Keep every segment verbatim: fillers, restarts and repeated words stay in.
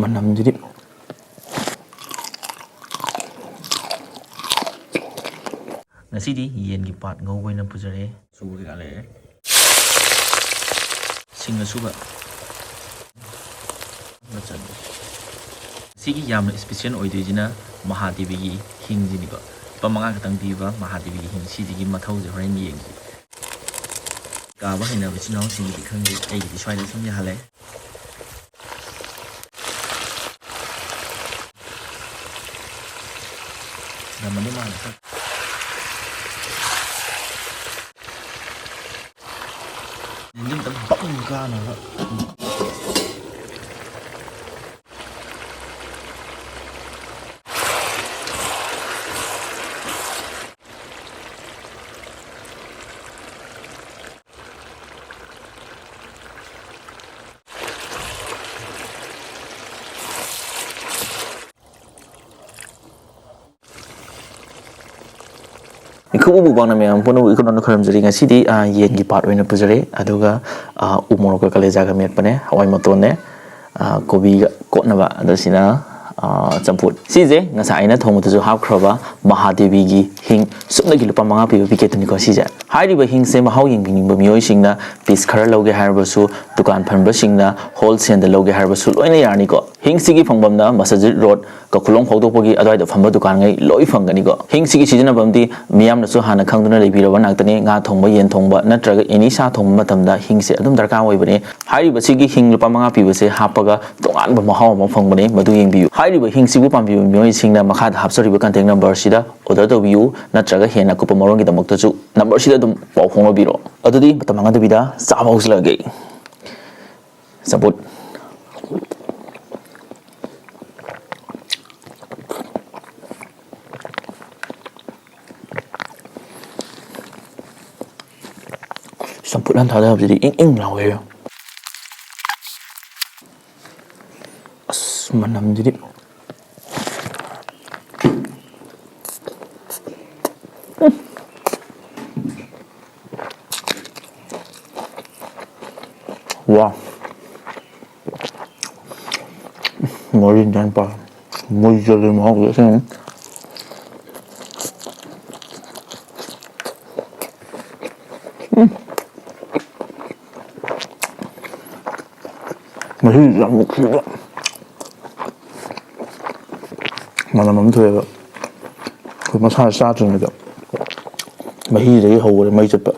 ꯃꯅꯝꯗꯨꯗꯤ꯫ ꯉꯁꯤꯗꯤ ꯌꯦꯟꯒꯤ ꯄꯥꯠ ꯉꯧꯕ ꯑꯣꯏꯅ ꯄꯨꯖꯔꯦ꯫ ꯁꯨꯕ ꯀꯩꯀꯥ ꯂꯩꯔꯦ꯫ ꯁꯤꯡ ꯑꯁꯨꯕ꯫ ꯃꯆꯜ꯫ ꯁꯤꯒꯤ ꯌꯥꯝꯅ ꯏꯁꯄꯤꯁꯦꯜ ꯑꯣꯏꯗꯣꯏꯁꯤꯅ ꯃꯍꯥꯗꯦꯕꯤꯒꯤ ꯍꯤꯡꯁꯤꯅꯤꯀꯣ꯫ ꯂꯨꯄꯥ ꯃꯉꯥ ꯈꯛꯇꯪ ꯄꯤꯕ ꯃꯍꯥꯗꯦꯕꯤꯒꯤ ꯍꯤꯡ, ꯁꯤꯁꯤꯒꯤ ꯃꯊꯧꯁꯦ ꯍꯣꯔꯦꯟ ꯌꯦꯡꯁꯤ꯫ ꯀꯥꯕ ꯍꯩꯅꯕ ꯏꯆꯤꯟ ꯏꯅꯥꯎꯁꯤꯡꯒꯤꯗꯤ ꯈꯪꯗꯦ, ꯑꯩꯒꯤꯗꯤ ꯁ꯭ꯋꯥꯏꯗ ꯁꯨꯝ ꯌꯥꯍꯜꯂꯦ꯫ ꯉꯝꯃꯅꯤ ꯃꯥꯅ ꯈꯔ꯫ ꯌꯦꯟꯁꯦ ꯑꯝꯇꯪ ꯕꯪ ꯀꯥꯅꯕ꯫ ꯏꯈꯨ ꯎꯕꯨ ꯄꯥꯛꯅ ꯃꯌꯥꯝ ꯄꯨꯝꯅꯃꯛ ꯏꯈꯨ ꯅꯧꯅ ꯈꯨꯔꯨꯝꯖꯔꯤ꯫ ꯉꯁꯤꯗꯤ, ꯑ, ꯌꯦꯟꯒꯤ ꯄꯥꯠ ꯑꯣꯏꯅ ꯄꯨꯖꯔꯦ, ꯑꯗꯨꯒ, ꯑ, ꯎ ꯃꯣꯔꯣꯛꯀ ꯀꯂꯦꯖꯥꯒ ꯃꯦꯠꯄꯅꯦ, ꯍꯋꯥꯏ ꯃꯇꯣꯟꯅꯦ, ꯑ, ꯀꯣꯕꯤꯒ ꯀꯣꯠꯅꯕ, ꯑꯗ ꯁꯤꯅ, ꯑ, ꯆꯝꯐꯨꯠ꯫ ꯁꯤꯁꯦ ꯉꯁꯥꯏ ꯑꯩꯅ ꯊꯣꯡꯕꯗꯁꯨ ꯍꯥꯞꯈ꯭ꯔꯕ ꯃꯍꯥꯗꯦꯕꯤꯒꯤ ꯍꯤꯡ ꯁꯨꯞꯅꯒꯤ ꯂꯨꯄꯥ ꯃꯉꯥ ꯄꯤꯕ ꯄꯤꯀꯦꯠꯇꯨꯅꯤꯀꯣ ꯁꯤꯁꯦ꯫ ꯍꯥꯏꯔꯤꯕ ꯍꯤꯡꯁꯦ ꯃꯍꯥꯎ ꯌꯦꯡꯕꯤꯅꯤꯡꯕ ꯃꯤꯑꯣꯏꯁꯤꯡꯅ ꯄꯤꯁ ꯈꯔ ꯂꯧꯒꯦ ꯍꯥꯏꯔꯕꯁꯨ, ꯗꯨꯀꯥꯟ ꯐꯝꯕꯁꯤꯡꯅ ꯍꯣꯜꯁꯦꯜꯗ ꯂꯧꯒꯦ ꯍꯥꯏꯔꯕꯁꯨ ꯂꯣꯏꯅ ꯌꯥꯔꯅꯤꯀꯣ꯫ ꯍꯤꯡꯁꯤꯒꯤ ꯐꯪꯐꯝꯅ ꯃꯁꯖꯤꯗ ꯔꯣꯗ, ꯀꯈꯨꯂꯣꯡ ꯐꯥꯎꯗꯣꯛꯄꯒꯤ ꯑꯗꯨꯋꯥꯏꯗ ꯐꯝꯕ ꯗꯨꯀꯥꯟꯉꯩ ꯂꯣꯏ ꯐꯪꯒꯅꯤꯀꯣ꯫ ꯍꯤꯡꯁꯤꯒꯤ ꯁꯤꯖꯤꯟꯅꯐꯝꯗꯤ ꯃꯤꯌꯥꯝꯅꯁꯨ ꯍꯥꯟꯅ ꯈꯪꯗꯨꯅ ꯂꯩꯕꯤꯔꯕ ꯉꯥꯛꯇꯅꯤ꯫ ꯉꯥ ꯊꯣꯡꯕ, ꯌꯦꯟ ꯊꯣꯡꯕ ꯅꯠꯇ꯭ꯔꯒ ꯑꯦꯅꯤ ꯁꯥ ꯊꯣꯡꯕ ꯃꯇꯝꯗ ꯍꯤꯡꯁꯦ ꯑꯗꯨꯝ ꯗꯔꯀꯥꯔ ꯑꯣꯏꯕꯅꯤ꯫ ꯍꯥꯏꯔꯤꯕꯁꯤꯒꯤ ꯍꯤꯡ ꯂꯨꯄꯥ ꯃꯉꯥ ꯄꯤꯕꯁꯦ ꯍꯥꯞꯄꯒ ꯇꯣꯉꯥꯟꯕ ꯃꯍꯥꯎ ꯑꯃ ꯐꯪꯕꯅꯤ, ꯃꯗꯨ ꯌꯦꯡꯕꯤꯌꯨ꯫ ꯍꯥꯏꯔꯤꯕ ꯍꯤꯡꯁꯤꯕꯨ ꯄꯥꯝꯕꯤꯕ ꯃꯤꯑꯣꯏꯁꯤꯡꯅ ꯃꯈꯥꯗ ꯍꯥꯞꯆꯔꯤꯕ ꯀꯟꯇꯦꯛ ꯅꯝꯕꯔꯁꯤꯗ ꯑꯣꯔꯗꯔ ꯇꯧꯕꯤꯌꯨ, ꯅꯠꯇ꯭ꯔꯒ ꯍꯦꯟꯅ ꯑꯀꯨꯞꯄ ꯃꯔꯣꯜꯒꯤꯗꯃꯛꯇꯁꯨ ꯅꯝꯕꯔꯁꯤꯗ ꯑꯗꯨꯝ ꯄꯥꯎ ꯐꯥꯎꯅꯕꯤꯔꯣ꯫ ꯑꯗꯨꯗꯤ ꯃꯇꯝ ꯃꯥꯡꯍꯟꯗꯕꯤꯗ ꯆꯥꯕ ꯍꯧꯖꯤꯜꯂꯛꯑꯒꯦ꯫ ꯆꯝꯐꯨꯠ꯫ ꯆꯝꯐꯨꯠ ꯍꯥꯟ ꯊꯥꯗꯕꯁꯤꯗꯤ ꯏꯪ ꯏꯪ ꯂꯥꯎꯋꯦ꯫ ꯑꯁ, ꯃꯅꯝꯁꯤꯗꯤ꯫ ꯋꯥ꯫ ꯃꯣꯔꯦ ꯏꯟꯖꯥꯡ ꯄꯥ ꯃꯣꯏ ꯆꯠꯂꯦ ꯃꯍꯥꯎꯗꯤ ꯑꯁꯦꯡꯕ꯫ ꯎꯝ꯫ ꯃꯍꯤꯁꯨ ꯌꯥꯝ ꯅꯨꯡꯁꯤꯕ ꯃꯅꯝ ꯑꯃ ꯊꯣꯛꯑꯦꯕ꯫ ꯑꯩꯈꯣꯏ ꯃꯁꯥꯅ ꯆꯥꯗ꯭ꯔꯤꯉꯩꯗ ꯃꯍꯤꯗꯒꯤ ꯍꯧꯕꯅꯦ ꯃꯩ ꯆꯠꯄ꯫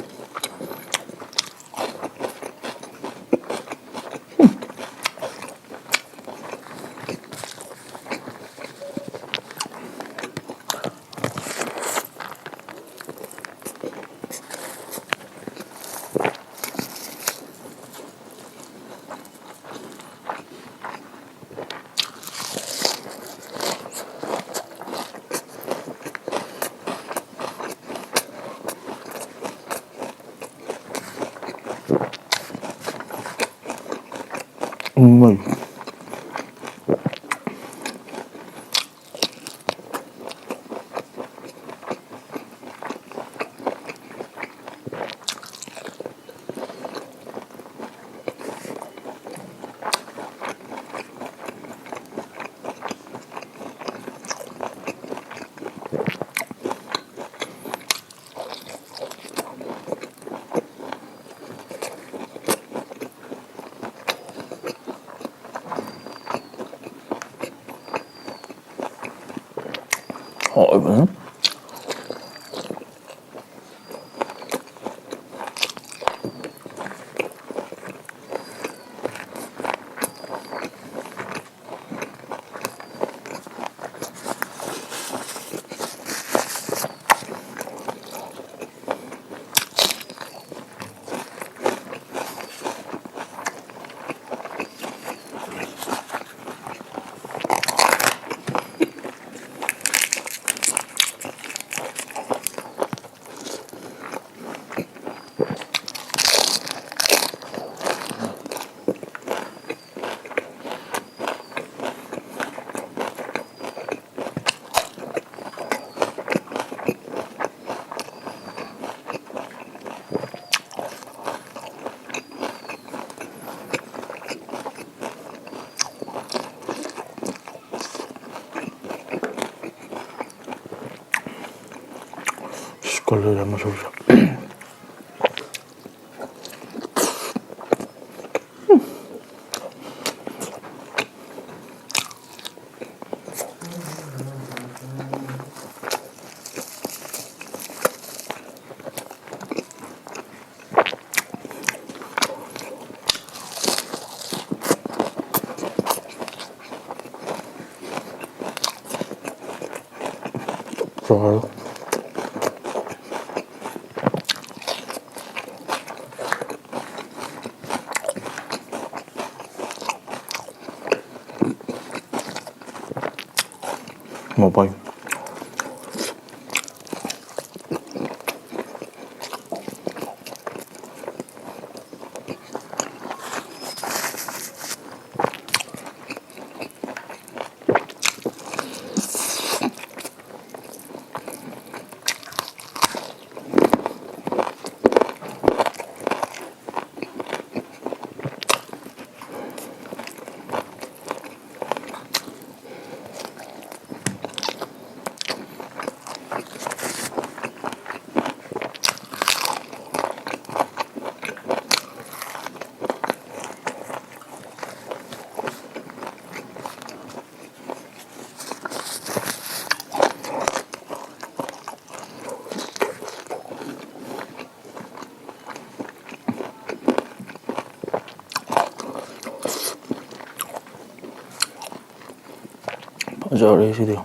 ꯎꯝ꯫ ꯍꯥꯎꯕꯅꯤ꯫ ꯂꯣꯏꯔꯦ ꯃꯆꯨꯁꯦ꯫ ꯆꯥꯔꯣ꯫ ꯃꯄꯥꯏ꯫ ꯐꯖꯔꯦ ꯁꯤꯗꯤ꯫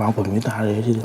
ꯉꯥ ꯐꯝꯃꯤ ꯇꯥꯔꯦ ꯁꯤꯗꯤ꯫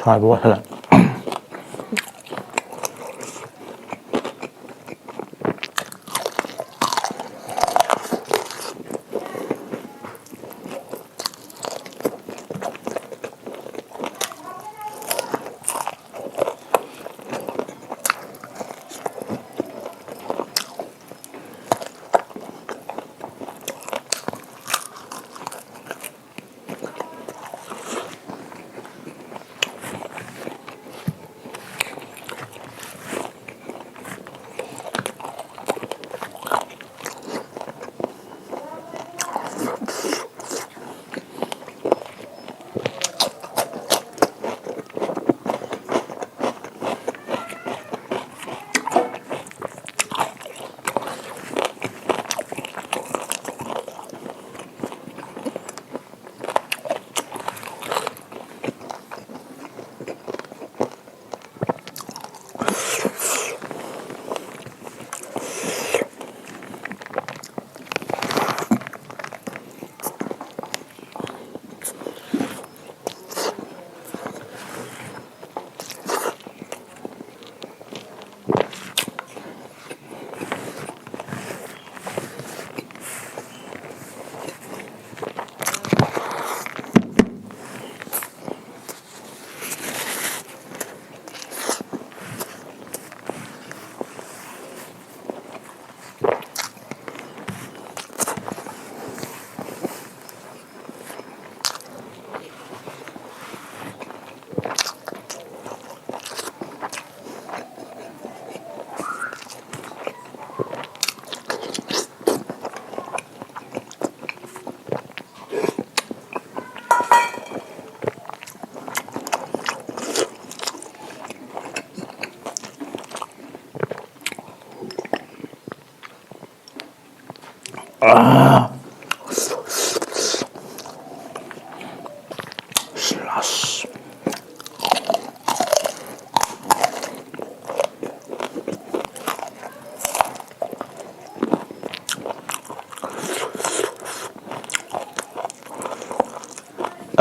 ꯊꯥꯕ ꯋꯥꯠꯍꯜꯂꯦ꯫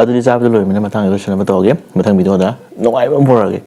ꯑꯗꯨꯗꯤ ꯆꯥꯕꯗ ꯂꯣꯏꯔꯕꯅꯤꯅ ꯃꯊꯪꯗ ꯂꯣꯏꯁꯤꯟꯅꯕ ꯇꯧꯔꯒꯦ, ꯃꯊꯪ ꯚꯤꯗꯤꯑꯣꯗ ꯅꯨꯡꯉꯥꯏꯕ ꯑꯃ ꯄꯨꯔꯛꯑꯒꯦ꯫